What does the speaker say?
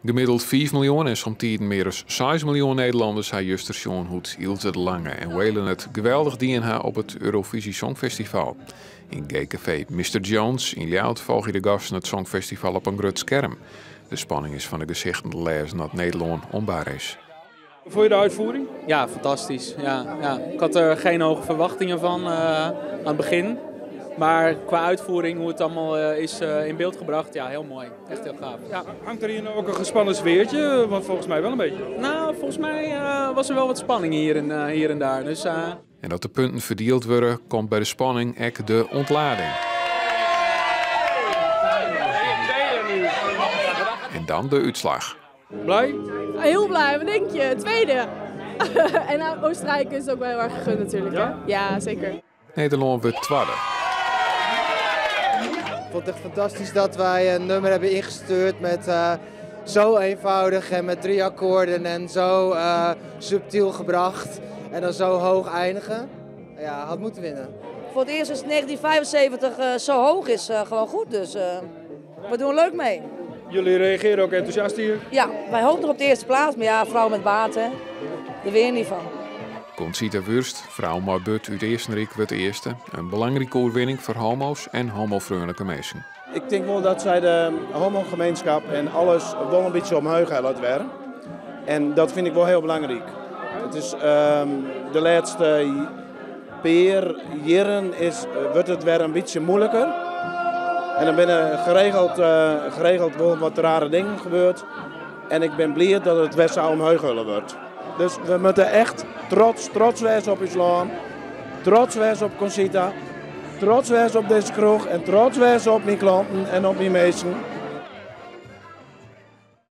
Gemiddeld 5 miljoen en somtiden mear as 6 miljoen Nederlanners ha juster sjoen hoe't Ilse de Lange en Waylon it geweldich dien ha op it Eurovisie Songfestival. Yn GKV Mr. Jones yn Ljouwert folgje de gasten it Songfestival op in grut skerm. De spanning is fan de gesichten te lêzen dat Nederlân oan bar is. Vond je de uitvoering? Ja, fantastisch. Ja. Ik had er geen hoge verwachtingen van aan het begin. Maar qua uitvoering, hoe het allemaal is in beeld gebracht, ja, heel mooi. Echt heel gaaf. Ja. Hangt er hier ook een gespannen sfeertje? Want volgens mij wel een beetje. Nou, volgens mij was er wel wat spanning hier en daar. Dus. En dat de punten ferdield wurde, komt by de spanning ek de ûntlading. En dan de útslach. Blij? Heel blij, wat denk je? Tweede. En nou, Oostenrijk is ook wel heel erg gegund natuurlijk. Ja? Hè? Ja, zeker. Nederlân wurdt twadde. Ik vond het echt fantastisch dat wij een nummer hebben ingestuurd met zo eenvoudig en met 3 akkoorden en zo subtiel gebracht. En dan zo hoog eindigen. Ja, had moeten winnen. Voor het eerst sinds 1975 zo hoog is gewoon goed, dus we doen leuk mee. Jullie reageren ook enthousiast hier? Ja, wij hopen nog op de eerste plaats, maar ja, vrouw met baat, hè. Daar weer niet van. Conchita Wurst, frou mei burd út Eastenryk, wurdt earste. In belangrike oerwinning foar homo's en homofreonlike minsken. Ik denk wol dat sy de homogemeenschap en alles wol in bytsje omheech laat werken. En dat fyn ik wol hiel belangryk. It is de lêste pear jierren wurdt it wer in bytsje muoiliker. En dan binne geregeld wol wat rare dingen gebeurd. En ik bin bliid dat it wer sa omheech helle wurdt. Dus we moatte echt trots wêze op ús lân, trots wêze op Conchita, trots wêze op dizze kroech en trots wêze op myn klanten en op myn minsken.